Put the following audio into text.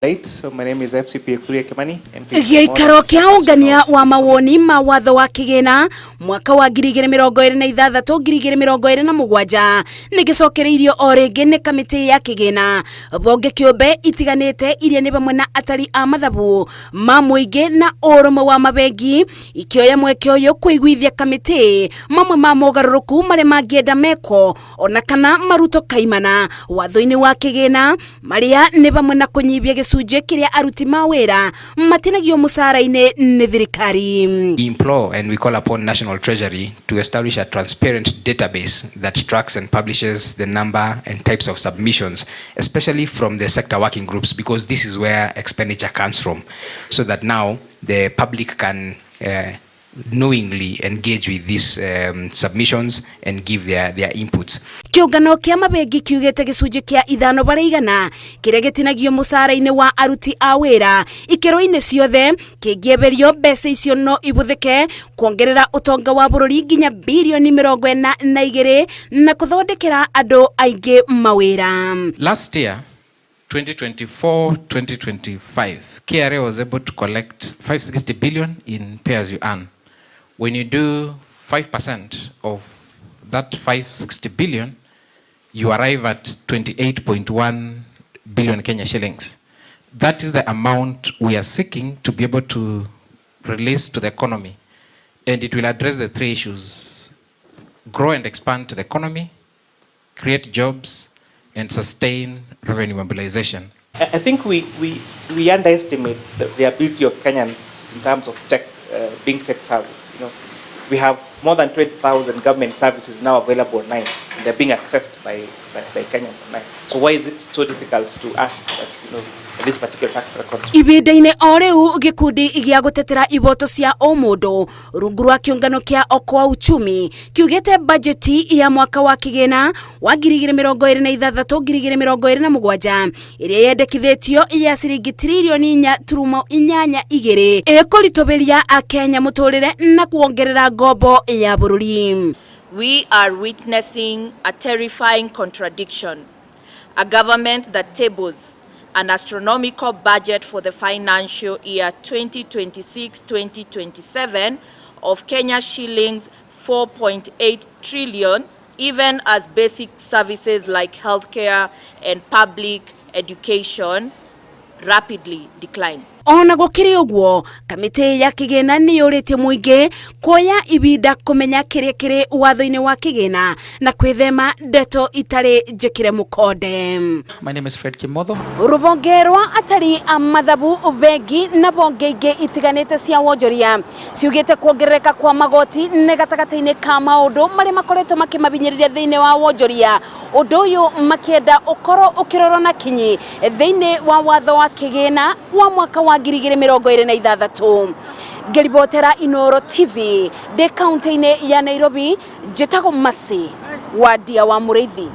Late. So my name is FCPA Kuria Kimani. MP Gĩikaro kĩa ũngania wa mawoni ma watho wa kĩgĩna mwaka wa 2026 2027 nĩ gĩcokereirio o rĩngĩ nĩ kamĩtĩ ya kĩgĩna. Bonge kĩũmbe itiganĩte iria nĩ vamwe na atari a mathabu ma mũingĩ na ũrũmwe wa mabengi ikĩoya mweke ũyũ kũiguithia kamĩtĩ mamwe ma mogarũrũku marĩa mangĩenda mekwo ona kana maruto kaimana watho-inĩ wa kĩgĩna, marĩa nĩ vamwe na kũnyibia gĩcunjĩ kĩrĩa aruti ma wĩra matinagio mũcara-inĩ nĩ thirikari. We implore and we call upon National Treasury to establish a transparent database that tracks and publishes the number and types of submissions, especially from the sector working groups, because this is where expenditure comes from, so that now the public can knowingly engage with these submissions and give their inputs. Kĩũngano kĩa mabengi kiugĩte gĩcunjĩ kĩa 5% kĩrĩa gĩtinagio mũcara-inĩ wa aruti a wĩra ikĩro-inĩ ciothe kĩngĩeberio, mbeca icio no ibũthĩke kuongerera ũtonga wa bũrũri nginya birioni 42 na kũthondekera andũ aingĩ mawĩra. Last year, 2024-2025, KRA was able to collect 560 billion in pay as you earn. When you do 5% of that 560 billion, you arrive at 28.1 billion Kenya shillings. That is the amount we are seeking to be able to release to the economy. And it will address the three issues: grow and expand the economy, create jobs, and sustain revenue mobilization. I think we underestimate the ability of Kenyans in terms of tech, being tech savvy. We have more than 20,000 government services now available online, and they're being accessed by Kenyans online. So why is it so difficult to ask that this particular tax record? Ibinda-inĩ o rĩu, gĩkundi gĩa gũtetera iboto cia ũmũndũ rungu rwa kĩũngano kĩa Okoa Uchumi kiugĩte bajeti ya mwaka wa kĩgĩna wa 2026 2027 ĩrĩa yendekithĩtio ya ciringi tiririoni 4.82 ĩkũritũbĩria akenya mũtũrĩre na kuongerera ngombo ya bũrũri. We are witnessing a terrifying contradiction. A government that tables an astronomical budget for the financial year 2026-2027 of Kenya shillings 4.8 trillion, even as basic services like healthcare and public education rapidly decline. Ona gũkĩrĩ ũguo, kamĩtĩ ya kĩgĩna nĩ yũrĩtie mũingĩ kuoya ibinda kũmenya kĩrĩa kĩrĩ watho-inĩ wa kĩgĩna na kwĩthema ndeto itarĩ njĩkĩre mũkonde. My name is Fred Kimotho. Rũhonge rwa atari a mathabu, bengi na bonge ingĩ itiganĩte cia wonjoria ciugĩte kuongerereka kwa magoti nĩ gatagatĩ-inĩ ka maũndũ marĩa makoretwo makĩmabinyĩrĩria thĩinĩ wa wonjoria, ũndũ ũyũ makĩenda ũkorwo ũkĩrorwo na kinyi thĩinĩ wa watho wa kĩgĩna wa mwaka wa 2026. Ngĩribotera Inoro TV ndĩ kaunti-inĩ ya Nairobi, njĩtagwo Masi Wadia wa Mũrĩithi.